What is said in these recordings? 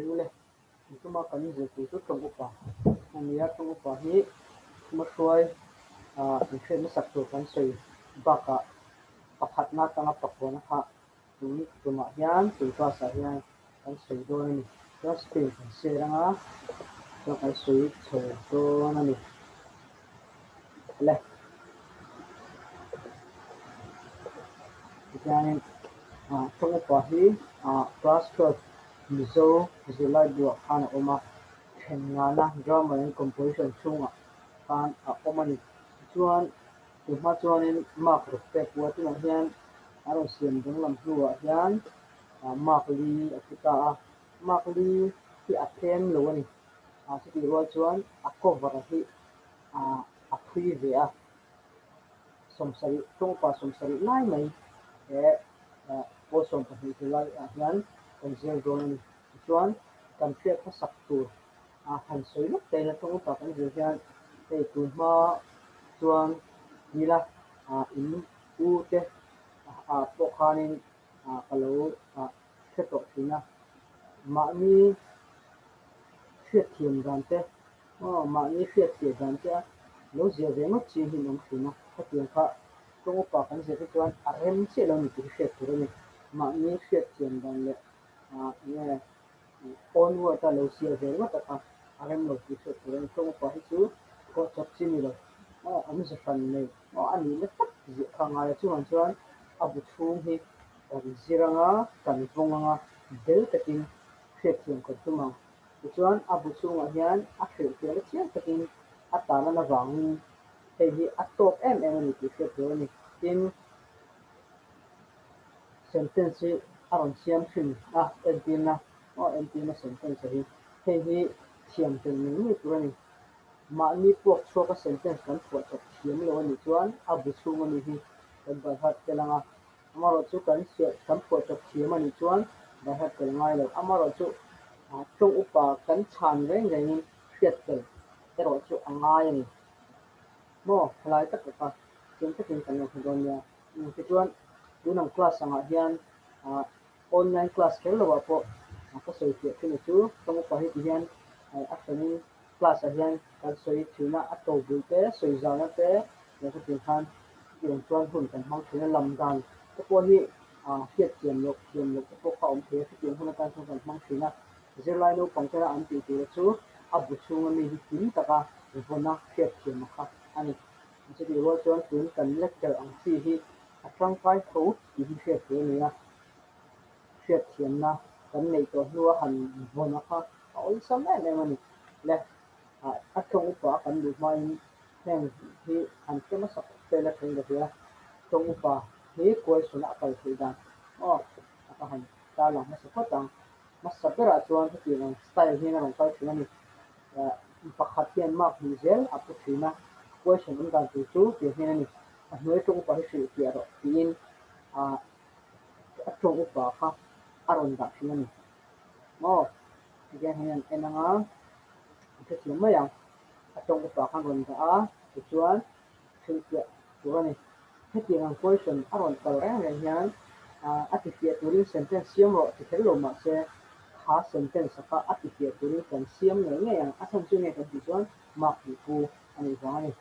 Ule, tuma kan zir tur chu tawng upa a ni a, tawng upa hi hmahruai kan hriat hmasak tur kan sawi bakah pakhatna atanga pakhuana kha tun tumah hian tun class ah hian kan sawi dawn a ni. Chuan screen kan share anga chuan kan sawi chho dawn a ni. Le. Tihianin tawng upa hi class 12 Mizo zirlai buah khan a awm a, then ngana grammar and composition chhungah khan a awm a ni. Tichuan tunhma chuanin mark ruk pek pua tunah hian a rawn siam danglam hnuah hian mark li a pu ta a, mark li hi a tlem lo a ni. Chutih rual chuan a cover hi a phui ve a, 70 tawngpa 70 lai mai he pawl 12 zirlai ah hian kan zir dawn a ni. Tichuan kan hriat hmasak tur han sawi lawk te ila tawngpa kan zir hian hei tun hma chuan nila in u te pawh khanin ka lo hre tawh thin a, mahni hriatthiam dan te Aw, mahni hriatfiah dan te a lo zia ve ngawt chi hi an awm thin a, hetiang kha tawng upa kan zir hi chuan a rem chiah lo ni tih hi hriat tur a ni. Mahni hriatthiam dan leh enge own word a lo zia ve ngawt a kha a rem lo tih hriat tur a ni. Tawng upa hi chu phuah chawp chi ni lo, aw awmze hran nei, aw a nihna tak ziah kha a ngai a, chuvang chuan a bu chhung hi kan zir anga kan vawng anga bel takin hriatthiam kan tum ang. Tichuan, a bu chhungah hian a hrilhfiahna chiang takin a tarlan avangin hei hi a tawk em em a ni tih hriat tur a ni. Tin, sentence hi a rawn siam thin a, entirna, aw entirna sentence hi hei hi thiam tel ngei ngei tur a ni. Mahni puak chhuaka sentence kan phuah chawp thiam lo a nih chuan a bu chhung ami hi kan by heart tel ang a. Amaherawh chu kan chhiah kan phuah chawp thiam a nih chuan by heart tel ngai lo. Amaherawh chu tawng upa kan chhan reng rengin hriat tel erawh chu a ngai a ni. Maw helai tak taka chiang takin kan lo hmu dawn nia. Tichuan tun ang class angah hian online class kher lovah pawh ka sawi fiah thin a chu tawng upa hi ti hian a hranin class ah hian kan sawi thin a, a to bul te, sawi zahna te leh hetiang khan chutiang chuan hun kan hmang thin a, lam dan te pawh hi hriat thiam loh thiam loh te pawh kha a awm thei a, chutiang hun atan chuan kan hmang thin a, zirlai naupang tena an tih tur chu a bu chhunga mi hi kim taka vawn a hriat thiam a kha a ni. Chutih rual chuan tun kan lecture ang chi hi a tangkai tho tih hi hriat tur a ni a. Hriatthiamna kan neih tawh hnua han vawn a kha a awlsam em em a ni. Le, a tawng upa kan duh hmain heng hi han hre hmasa khawp vel a then ka hria. Tawng upa hi question a kal theih dan aw a ka han tarlang hmasa phawt ang. Hmasa berah chuan hetiang ang style hian a rawn kal thin a ni. Pakhat hian mark hnih zel a pu thin a, question awm dan tur chu tiang hian a ni. A hnuai tawng upa hi hrilhfiah rawh tiin a tawng upa kha a rawn dah thin a ni. Maw? Tihian hei an en anga an hrethiam mai ang. A tawng upa kha an rawn dah a, tichuan hrilhfiah tur a ni. Hetiang ang question a rawn kal reng reng hian a tifiah turin sentence siam rawh ti kher lo mahse kha sentence kha a tifiah turin kan siam ngei ngei ang. A chhan chu nge kan tih chuan mark tih pu a nih vang a ni.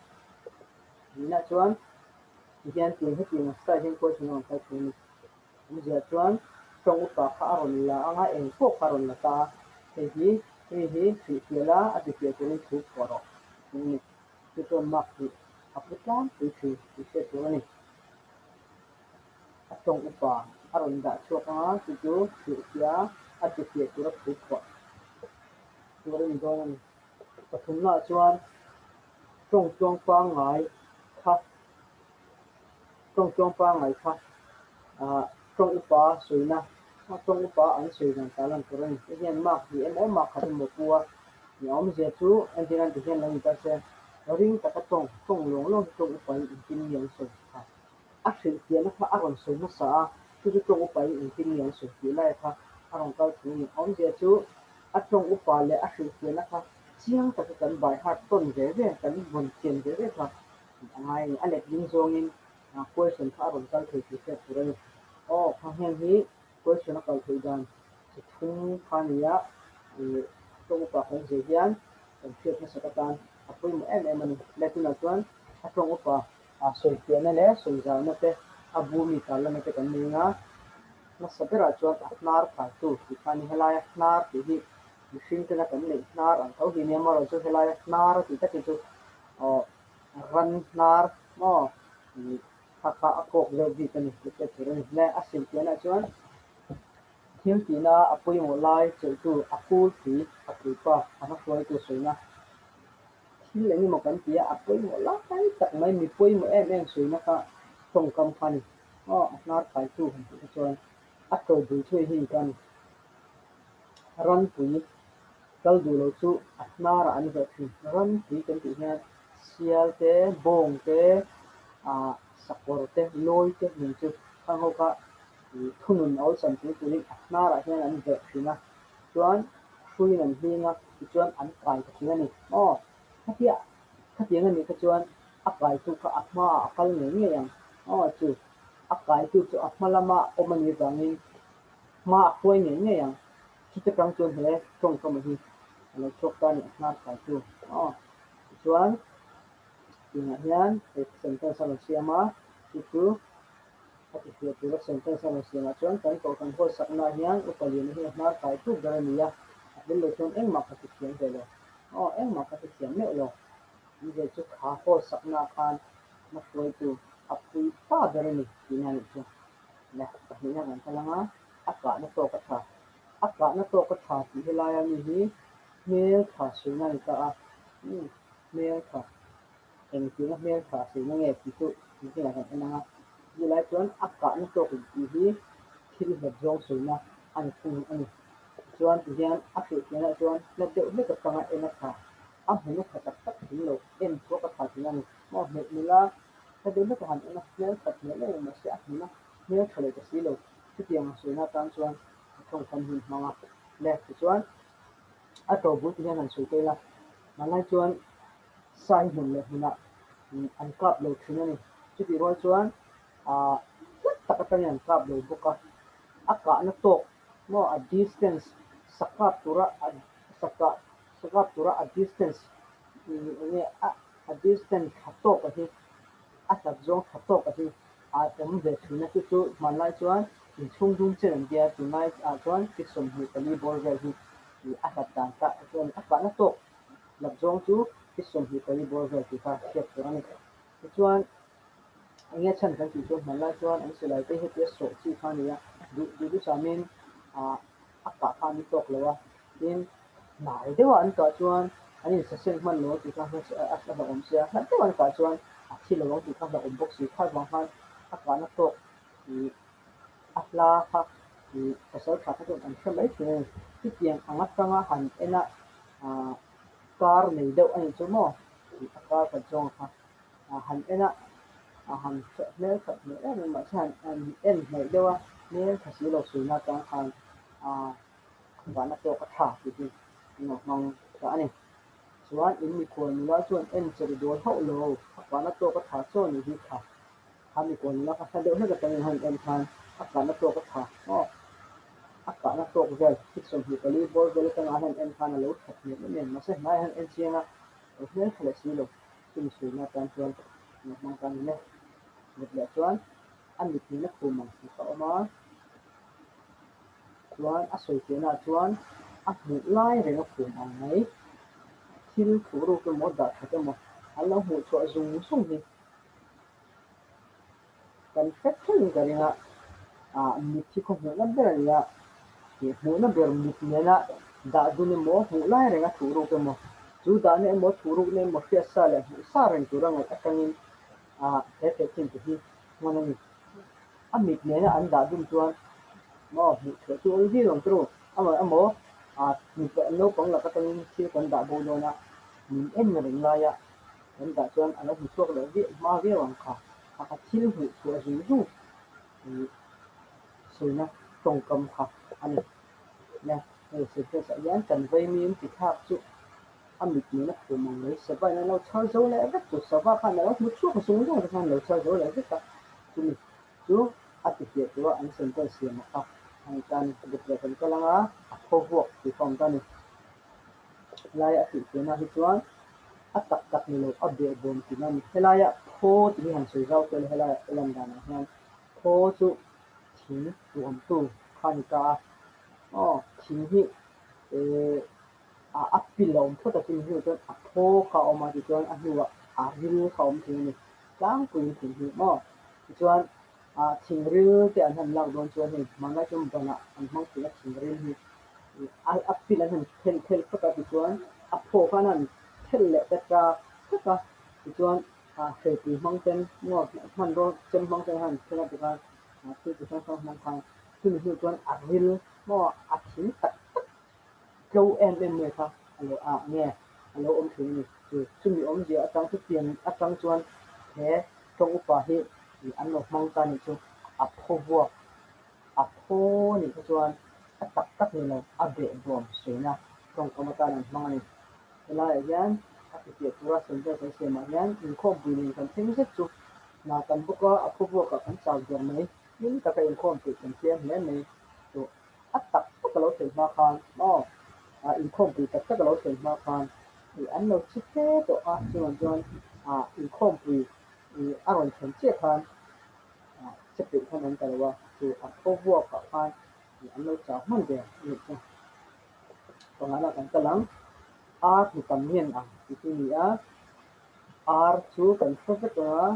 Nihna chuan tihian tiang hetiang ang style hian question a rawn kal thin a ni. Awmzia chuan tawng upa kha a rawn la anga eng pawh kha a rawn la ta a, hei hi hemi hi hrilhfiah la a tifiah turin thu phuah rawh tih a ni. Chu chuan mark tih a pu tlangpui thin tih hriat tur a ni. A tawng upa a rawn dah chhuak anga chu chu hrilhfiah a tifiah tura thu phuah tur a ni dawn a ni. Pathumnaah chuan tawng tluang pangngai kha tawng tluang pangngai kha tawng upa sawina tawng upa an sawi dan ta lan tur a ni. Hei hian mark hnih emaw mark khat emaw pu a ni a awmzia chu entir an ti hian lo ni ta se ring taka tawng tawng lawng lawng hi tawng upa in engtin nge an sawi kha a hrilhfiahna kha a rawn sawi hmasa a, chu chu tawng upa in engtin nge an sawi tih lai kha a rawn kal thung a ni. A awmzia chu a tawng upa leh a hrilhfiahna kha chiang taka kan by heart tawn ve ve, kan vawn thiam ve ve kha a ngai a ni. A letling zawngin question kha a rawn kal thei tih hriat tur a ni. Aw, kha heng hi question a kal theih dan chi thum kha a ni a. Ih tawng upa kan zir hian kan hriat hmasak atan a pawimawh em em a ni. Le tunah chuan a tawng upa sawifiahna leh sawizauna te, a bu mi tarlana te kan nei anga hmasa berah chuan a hnar kaitu tih kha a ni. Helaia hnar tih hi mihring tena kan neih hnar ang tho hi a nia, amaherawhchu helaia hnar a tih tak hi chu aw ran hnar maw ih kha kha a kawk deuh bik a ni tih hriat tur a ni. Le a silfiahnaah chuan Thil tihna a pawimawh lai chelhtu a kulpui, a puipa, a hmahruaitu sawina. Thil eng emaw kan ti a, a pawimawh lai tak mai, mi pawimawh em em sawina kha tawngkam kha a ni. Aw, a hnar kaitu han tih kha chuan a to bul thuai hi ka a ni. Ranpui kal duh lo chu a hnarah an verh thin. Ranpui kan tih hian sial te, bawng te, ah sakawr te, lawi te nen chu khang ho kha Thunun a awlsam tur turin a hnarah hian an verh thin a, chuan hruiin an hling a, tichuan an kai ta thin a ni. Aw, khatia, khatiang a nih kha chuan a kaitu kha a hmaah a kal ngei ngei ang. Aw, chu a kaitu chu a hma lama awm a nih vangin hma a hruai ngei ngei ang. Chuti tang chuan he tawngkama hi a lo chhuak ta a ni, a hnar kaitu. Aw, tichuan tunah hian he sentence a rawn siam a, chu chu. A ti fiah tur a sentence a rawn siamah chuan kan kohhran hawl saknaah hian Upa Liana hi a hnar kai tuk ber a ni a, a tel lo chuan engmah ka ti thiam ve lo. Aw, engmah ka ti thiam meuh lo. An ve chu kha hawl saknaah khan hmahruaitu a pui pa ber a ni tihna a nih chu. Le, pahnihna kan kal ang a, a kahna tawk a tha. A kahna tawk a tha tih helaia mi hi hmel tha suihna a ni ta a, umm, hmel tha. Engtiang a hmel tha suihna nge tih chu nakinah kan en ang a, chu lai chuan a kahna tawk in tih hi thil hlat zawng suihna a ni thung a ni. Tichuan ti hian a hrilhfiahna chuan hlat deuh hlek atanga en a tha, a hmun a tha tak tak thing lo, en thuak a tha thin a ni. Maw hmelh nula hlat deuh hlek a han en a, hmel that hmel em em mahse a hmun a hmel tha leh ta si lo, chutiang ang suihna atan chuan a tawngkam hi hmang a. Le tichuan a to bul ti hian han sawi ta ila, hmanlai chuan Sa hi hmun leh hmunah an kap lo thin a ni. Chutih rual chuan aah hlat tak atangin an kap lo bawk a, a kahna tawk maw a distance sa kap tura a sa kah sa kap tura a distance eng nge a a distance tha tawk a hi a hlat zawng tha tawk a hi a awm ve thin a, chu chu hmanlai chuan inchhung dum chen an tia tunlai ah chuan feet 24 bawr vel hi a hlat dan kah chuan a kahna tawk Lap zawng chu i 24 bawr vel tih kha hriat tur a ni. Tichuan, eng nge chhan kan tih chuan hmanlai chuan an silai te hetia sawh chi kha a ni a, duh duh duhsamin ah a kah kha an ni tawk lo a, tin hnai deuha an kah chuan an insaseng hman lo ang tih kha a hlauhawm sia, hlat deuha an kah chuan a thi lo ang tih kha hlauhawm bawk si, kha vang khan a kahna tawk ih a hla kha ih pasal tha kha chuan an hre mai thin a ni. Chutiang ang atanga han en a Aaa kar nei deuh a nih chu maw tih a kar khat zawng kha han en a, a han hmel khat hmel em em mahse han en hnaih deuh a, hmel tha si lo suina atang khan aaa vahna tawk a tha tih hi an lo hmang ta a ni. Chuan in mikhual nula chuan en chelh dawl hauh lo, a kahna tawk a tha chaw nih hi kha. Kha mikhual nula kha hla deuh hlek atangin han en khan a kahna tawk a tha maw? A kahna tawk vel feet 24 bawr vel atanga a han en khan a lo that hmel em em mahse hnai a han en chiang a, lo hmel tha leh si lo. Chumi suihna atan chuan lo hmang ta ni le. Mut leh chuan a mit nena khum ang tih a awm a, chuan a sawi piahnaah chuan a hmuh lai reng a khum ang mai. Thil thuhruk emaw dah that emaw an lo hmuh chhuah zung zung hi. Kan hre theuhin ka ring a, ah mit hi khaw hmuhna ber a ni a, ih hmuhna ber mit nena dah dun emaw hmuh lai renga thuh ruk emaw, chu dahna emaw thuh rukna emaw hriat sa leh hmuh sa reng tura ngaih atangin ah he thehkhin te hi hman a ni. A mit nena an dah dun chuan maw hmuh chhuah chu awl viau ang tawh amah emaw ah mipa naupang lak atangin thil kan dah bo dawn a, min en reng laia Kan dah chuan a lo hmu chhuak leh viau hma viau ang kha. A ka thil hmuh chhuah zung zung ih sawina tawngkam kha a ni. Nia, hei sentence ah hian kan vaimim ti thlak chu a mit nen a khum ang mai. Sava in an lo chhar zo leh vek chu sava khan a lo hmu chhuak zung zung te khan an lo chhar zo leh vek a. Chumi chu a ti fiah tura an sentence siam a kha a ni ta a ni. Dep leh kan kal ang a, a thaw vuak tih kha a awm ta a ni. Helaia a tihfiahna hi chuan a tak tak ni lo, a behbawm tihna a ni. Helaia phaw tih hi han sawi zau tel helaia a lan danah hian phaw chu thing tuamtu kha a ni ta a. Aw, thing hi eh a pil a awm phawt a, chumi hnuah chuan a phaw kha a awm a, tichuan a hnuah a ril kha a awm thei a ni. Tlangpuiin thing hi maw? Tichuan thing ril te an han lak dawn chuan hei hmanlai chuan banah an hmang thin a thing ril hi a pil an han phel phel phawt a, tichuan a phaw khan a han phel leh ta tak tak a, tichuan hreipui hmang ten maw hmanraw chem hmang ten a han phel a tikhan thil chi hrang hrang hmang khan chumi hnu chuan a ril maw a thing tak tak tlo em em mai kha a lo ah nge a lo awm thin a ni. Chu chumi awmzia atang chu pian atang chuan he tawng upa hi an lo hmang ta nih chu a phaw vuak a phaw nih kha chuan a tak tak ni lo a behbawm suina tawngkam atan an hmang a ni. Helaiah hian a tifiah tura sentence an siamah hian inkhawmpui nen kan thleng zet chu hna kan bawk a, a phaw vuakah kan chau der mai. Hlim taka inkhawm peih kan tlem hle mai tawh. A tak tak a lo thlen hma khan maw inkhawmpui tak tak a lo thlen hma khan ih an lo chi hle tawh a, chuvang chuan inkhawmpui ih a rawn thlen chiah khan che peih khan an ta lo a, chu a tho vuakah khan ih an lo chau hman ve a nih chu. Pangana kan kal ang, ar hmu tam ngen ang tih chu a ni a, ar chu kan hre vek ang a,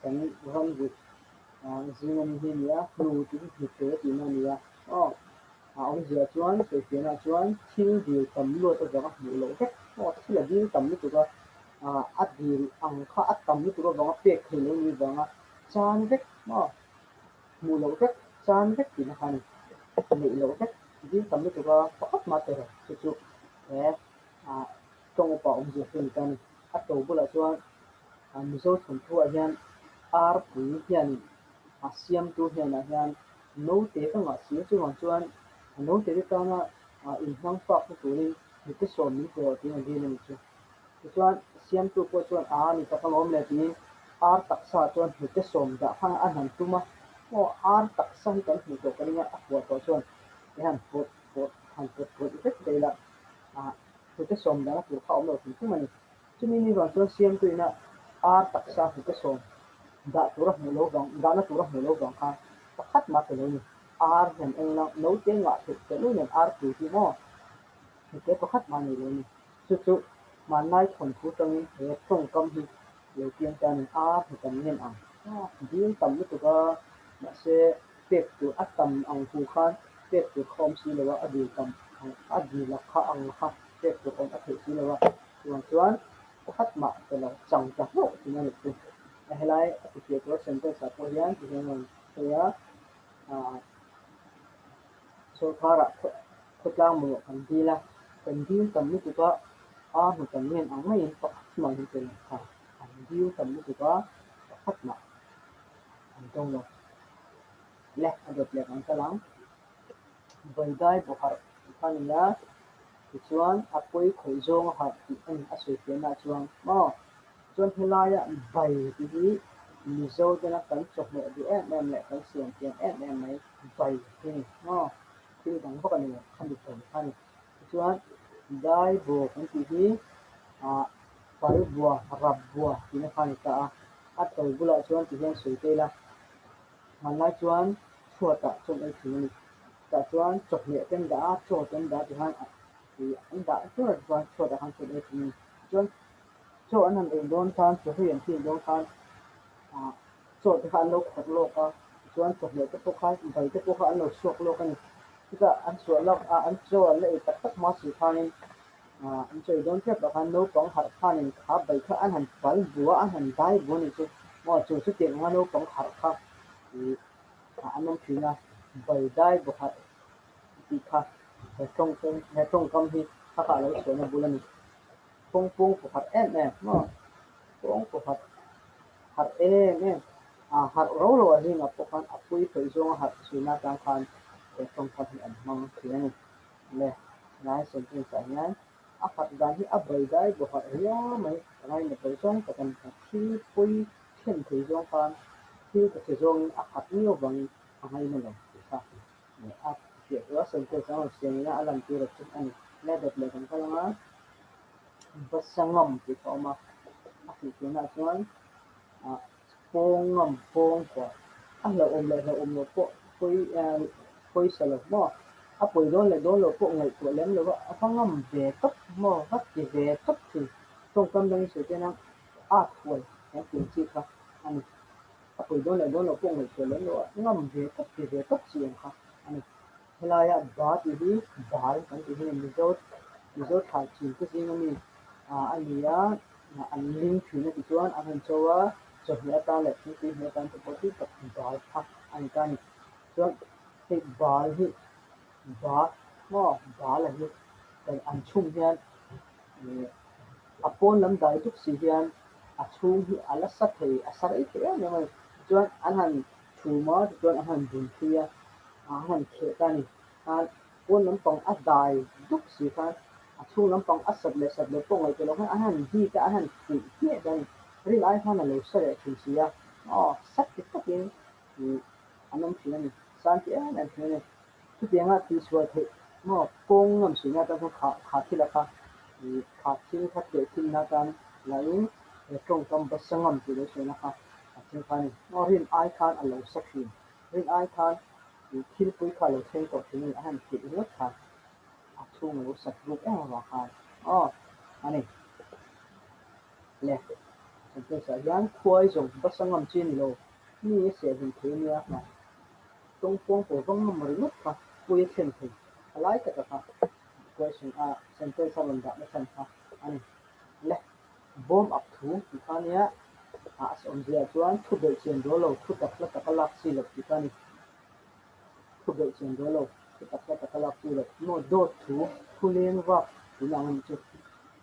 kan ram rih Zing a ni hi a ni a, hnu tih hi hnute tihna a ni a. Aw, a awmzia chuan sawifiahna chuan thil dil tam luat avanga hmuh loh vek. Aw, thil a dil tam lutuk a, a dil ang kha a tam lutuk avanga pek thei lo ni vanga chan vek maw? Hmuh loh vek, chan vek tihna kha a ni. Neih loh vek, dil tam lutuk a pakhat mah pe rawh. Chu chu he tawng upa awmzia chu a ni ta a ni. A to bulah chuan Mizo thawnthuah hian arpui hianin a siamtu hnenah hian naute ka ngah si a, chuvang chuan naute te tana inhmang fakna turin hnute sawm min pe rawh tiin a dil a ni chu. Tichuan siamtu pawh chuan a ni tak alawm le tiin ar taksa chuan hnute sawm dah kha a hnan tum a, aw ar taksa hi kan hmuh tawh ka ring a, a huah tawh chuan he han pawt pawt han pawt pawt vek daih la, hnute sawm dahna tur kha a awm lo hrim hrim a ni. Chumi ni vang chuan siamtuina ar taksa hnute sawm dah tur a hmuh lo vang, dahna tur a hmuh lo vang khan pakhat mah pe lo ni. Ar hian englo naute ngah theih telh nen ar pui hi maw hnute pakhat mah nei lo ni. Chu chu hmanlai thawnthu tangin he tawngkam hi lo piang ta ni. Ar hnutam ngen ang dil tam lutuk a, mahse pek tur a tam ang hu khan pek tur kha awm si lo a, a dil tam ang a dil a kha ang kha pek tur awm a theih si lo a. Chuvang chuan pakhat mah pe lo chang ta hlauh thin a nih chu. A helai a ti fiah tur a sentence ah pawh hian ti hian a rawn sawi a, aah sawrkharah khawtlang mamawh kan dil a, kan dil tam lutuk a, a hmu tam ngen ang maiin pakhat mah hi pe lo kha an dil tam lutuk a, pakhat mah an tawng lo. Le a dawt leh ang kal ang. Vaidai bawkharh tih kha a ni a, tichuan a pawi khawih zawng a harh tih a ni a sawi fiahnaah chuan maw? Chuan helaia bai tih hi Mizo tena kan chawhmeh duh em em leh kan siam thiam em em mai bai hi a ni maw? Thil dang vak a ni lo, khami bai kha a ni. Tichuan dai bawk an tih hi ah pal bua, rap bua tihna kha a ni ta a, a to bulah chuan ti hian sawi ta ila. Hmanlai chuan chhuatah chaw ei thin a ni. Chutah chuan chawhmeh te an dah a, chaw te an dah a tikhan ih an dah ber chuan chhuatah khan chaw ei thin a ni. Chuan chaw an han ei dawn khan chaw hlui an thil dawn khan ah chaw te kha an lo khawrh lawk a, tichuan chawhmeh te pawh kha bai te pawh kha an lo suak lawk a ni. Chutah an suah lawk a, an chaw an la ei tak tak hma si khanin ah an chaw ei dawn tep ah khan naupang harh khanin kha bai kha an han pal bua a, an han dai bua a ni chu. Maw chu chutiang anga naupang harh kha ih an awm thin a, bai dai bawk harh tih kha he tawngkam he tawngkam hi a kah lo chhuahna bul a ni. Pawngpawng pawh harh em em maw pawng pawh harh harh em em a harh ro lo a zingah pawh khan a pui khawih zawnga harh chhuina atang khan he tawngkam hi an hmang thin a ni. Le helai sentence ah hian a harh dan hi a bai dai bawk harh riau mai ka ngainat lo zawng tak a ni. Thil pawi thlen thei zawng khan thil ka che zawngin a harh miau vangin a ngaina lo tih kha a fiah tur a sentence a rawn siam ina a lantir a chu a ni. Le dawt leh kan kal ang a. Basa ngam tih kha a awm a, a hrilhfiahnaah chuan pawng ngam, pawng kuah, a hlauhawm leh hlauhawm loh pawh pawi pawisa lo maw? A pawi dawn leh dawn loh pawh ngaihtuah lem lo va, a va ngam ve tawp maw? Va ti ve tawp thin. Tawngkam dangin sawi te hian at huai kan tih ang chi kha a ni. A pawi dawn leh dawn loh pawh ngaihtuah lem lo a, ngam ve tawp ti ve tawp chi ang kha a ni. Helaia ba tih hi bal kan tih hi Mizo Mizo thlai chin te zinga mi a ni a, an ling thin a ti chuan an han cho a, chawhmeh atan leh thingpui hmeh atan te pawh tui tak bal kha a ni ta a ni. Chuan hei bal hi ba maw bal a hi kan an chhum hian ih a pawn lam dai duk si hian a chhung hi a la sa thei a sa rei thei em em a ni. Tichuan an han chhum a tichuan an han bun thui a. a han kheh ta a ni. Khan pawn lampang a dai dup si khan a chhung lampang a sat leh sat loh pawh ngaihtuah loh khan an han bik a, an han fuih hmiah ta a ni. Rin ai khan a lo sa leh thin si a, aw sat ti takin ih an awm thin a ni, san ti em em thin a ni. Chutianga tihsual theih maw kawng ngam suihna atan chuan kha kha thil a kha ih kha thil kha teh thinna atan lahin he tawngkam basa ngam tih lo sawi na kha a thil kha a ni. Aw rin ai khan a lo sa thin. Rin ai khan thilpui kha lo thleng tawh thin a ni, a han kilh ringawt khan a chhung a lo sat ruk em avang khan aw a ni. Le sentence ah hian khuai zawng basa ngam chi a ni lo, mi a seh hlum thei a nia kha tawngpawng pawh va ngam ringawt kha pui a thlen thei a lai taka kha question a sentence a rawn dah na chhan kha a ni. Le bawm ak thu tih kha nia a awmziah chuan thu belh chian dawl lo, thu tak hla taka lak chi loh tih kha a ni. Thu belh chian dawl lo, thu tak hla taka lak chi loh maw dawt thu, thu leng vak tih ang a nih chu.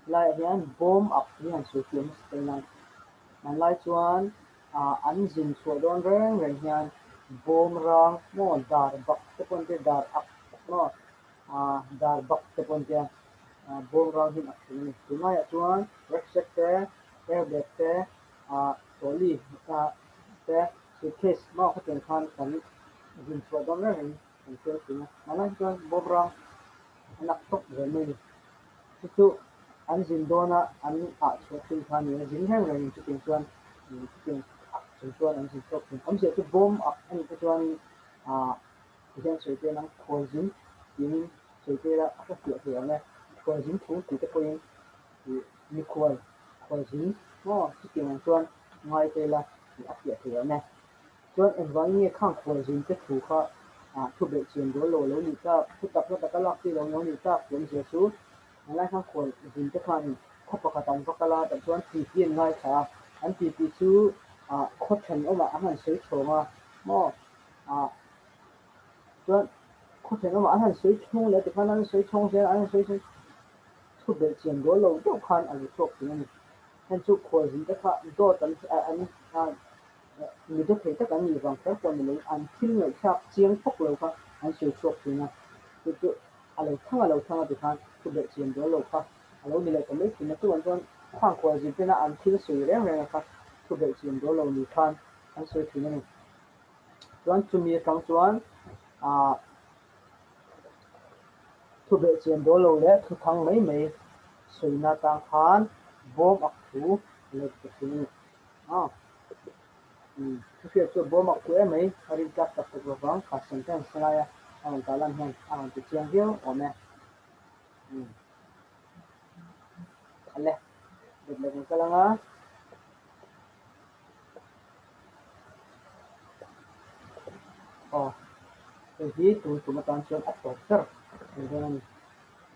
Helaiah hian bawm ak hi han sawi fiah hmasa ta ila, hmanlai chuan an zin chhuah dawn reng reng hian bawm rang maw dar bak te pawh an tia dar ak maw dar bak te pawh an tia bawm rang hian ak thin a ni. Tunlaiah chuan rucksack te, airbag te, trolley te, suitcase maw khatiang khan kan zin chhuah dawn reng reng kan hriat thin a. Mahni hi chuan bawm rang an ak tawp zel mai a ni. Chu chu an zin dawna an ah chhuah thin kha a ni a, zin reng rengin chutiang chuan chutiang ak chung chuan an zin chhuak thin. Awmzia chu bawm ak a nih te chuanin Tihian sawi te nang khualzin tiin sawi te ila a hre fiah thei ang e. Khualzin thu tih te pawhin ih mikhual khualzin maw chutiang ang chuan ngai te ila ih a fiah thei ang e. Chuan engvangin nge khang khualzin te thu kha ah thu belh chian dawl lo a lo nih tak, thu tak na taka lak chi lo a lo nih tak tih awmzia chu tunlai khan khualzin te khanin khaw pakhat an va kal a tah chuan titi an ngaithla a, an titi chu ah khaw thenawmah an han sawi chhawng a maw ah Chuan khawthen lamah an han sawi chhung leh tikhan an sawi chhawng zel a, an han sawi chhung thu belh chian dawl lo deuh khan a lo chhuak thin a ni. Heng chu khualzin te kha dawt an an mi dawt thei tak an nih vang kher pawh ni loin an thil ngaihthlak chiang fawk lo kha an sawi chhuak thin a. Chu chu a lo thang a lo thang a tikhan thu belh chian dawl lo kha a lo ni leh ta mai thin a. Chuvang chuan khang khualzin tena an thil sawi reng reng a kha thu belh chian dawl lo ni khan an sawi thin a ni. Chuan chumi atang chuan ah thu belh chian dawl lo leh thu thang mai mai sawina atang khan bawm ak thu a lo ti ta thin a ni. Aw thu hriat chu bawm ak thu em mai a rin tlak tak tak lovang kha sentence helaia a rawn tah lan hian a rawn ti chiang viau awm e. Ale bet leh kan kal ang a. Aw, hei hi tun tum atan chuan a tawp ber ni dawn a ni.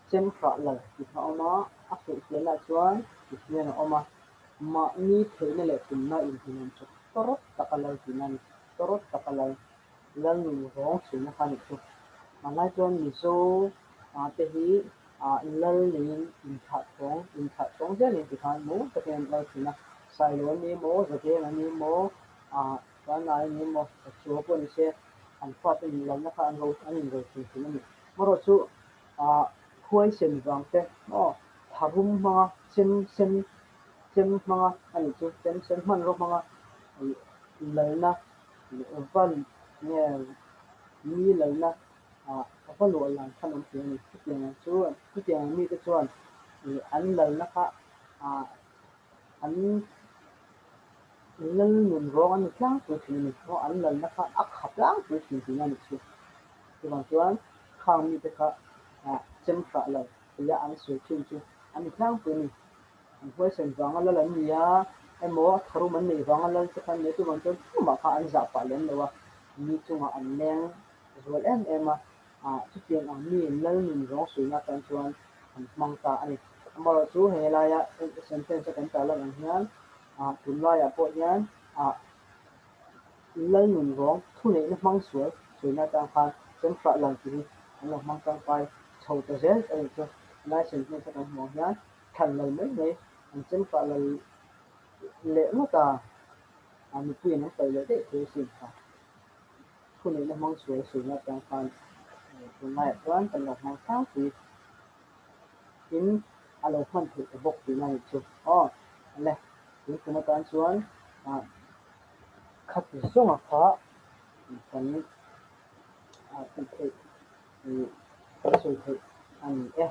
Chemhrah lal tih kha a awm a, a hrilhfiahnaah chuan tihian a awm a, mahni theihna leh tumna inhmuhnawm chu tawrawt taka lal tihna a ni, tawrawt taka lal, lal nun rawng chhuina kha a nih chu. Hmanlai chuan Mizo te hi Ah lal neiin inthlah chhawng, inthlah chhawng zelin tikhan maw takin an lal thin a, Sailo an ni maw, Zadeng an ni maw, ah Vanlai an ni maw, Chua pawh ni se an fate in lalna kha an ro an inro thin thin a ni. Marawh chu ah huaisen vang te maw tharum hmanga chem sen chem hmanga a nih chu chem sen hmanraw hmanga lalna val nge mi lalna Ah, ka va luah lan khan awm thei a ni. Chutiang ang chu, chutiang ang mite chuan ih an lalna kha An lal nun rawng an ni tlangpui thin a ni. Aw an lalna kha a kha tlangpui thin tihna a ni chu. Chuvang chuan khang mite kha chem hrah lo tia an sawi thin chu an ni tlangpui a ni. An huaisen vanga lal an ni a, emaw tharum an neih vanga lal te kha an ni a, chuvang chuan tumah kha an zah pah lem lo a, mi chungah an leng zual em em a. Chutiang ang mi lal nun zawng suihna atan chuan an hmang ta a ni. Amaherawhchu hei helaia sentence a kan tarlan ang hian tunlaiah pawh hian lal nun zawng thuneihna hmang sual suihna atang khan chemhrah lal tih hi an lo hmang tangkai chho ta zel a nih chu. Helai sentence a kan hmuh ang hian thlan lal mai mai an chemhrah lal leh ngawt a, mipuiin an paih leh daih thei asin kha. Thuneihna hmang sual suihna atang khan tunlaiah chuan kan lo hmang tlangpui in a lo hman theih ta bawk tihna a nih chu. Aw le, tun kum atan chuan khati zawnga kha kan tih theih kan sawi theih a ni e.